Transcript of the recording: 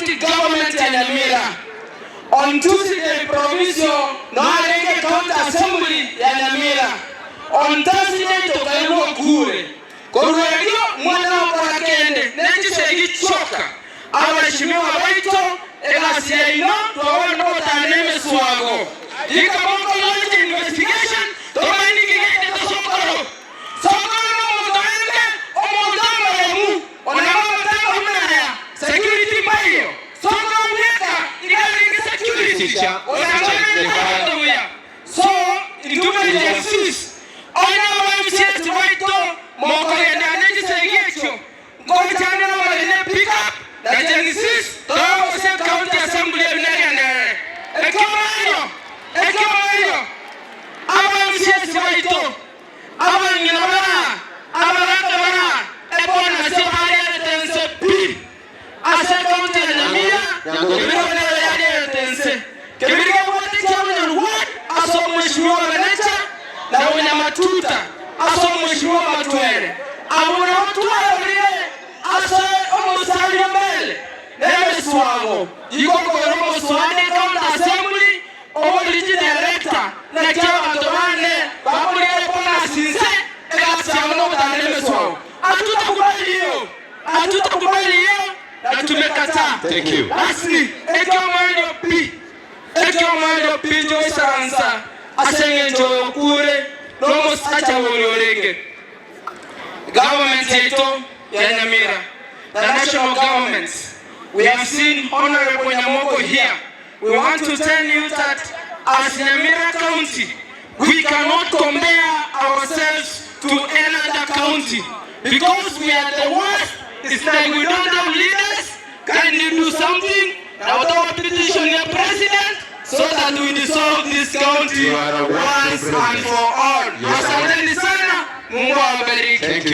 County Government ya Nyamira. On Tuesday Provincial noarenge County Assembly ya Nyamira. On Thursday tokaigwa okure. Korwa erio mwana gokora kende ne chisegi chioka. Abashimiwa baito, egasi yaino twabana gotana emeswago. Rika moko launch investigation tomanye niki geetete Sokoro. Sokoro nomonto ende, omonto omoremu, onaba amatanga buna aya, security mbaiyo. Sokoro bweka iga arenge security, onaba arente abanto buya. So intwe b'ejasusi, onye aba MCAs baito mokogenda ne chisegi echio, Nkoichanera abare ne pick up na Genesis torogosie county assembly ebi negenderere. Ekiomoerio, ekiomoerio, aba MCAs baito, abang'ina bara, abagaka bara, ebonus barierete nse pi ase ecounty ya Nyamira, Kebirigo nero yarierete nse. Kebirigo ebwate Kiabonyoru ward ase omweshimiwa Benecha na Bonyamatuta ase omweshimiwa Matwere. Abwo nabo twarorire ase omosari o mbere nemeswago igokogera omoswada ecounty assembly oboriri chidirector naki abanto bande bakorigia ebonus inse egasi yabo nogotanda emeswago. Atutakubali hiyo, atutakubali hiyo. Na tumekataa. Thank you. Lastly, ekiomoerio pi, ekiomoerio pi inche goisaransa ase eng'encho oyo okure nomosacha oria orenge. Government yaito ya Nyamira, the national government, we have seen Honorable Nyamoko here. We want to tell you that as Nyamira County, we cannot compare ourselves to any other county because we are the worst. It's like we don't have leaders. Kindly do something. Na watoa petition ya president so that we dissolve this county You are a once wonderful and for all. You are- Asanteni sana. Mungu awabariki. Thank you.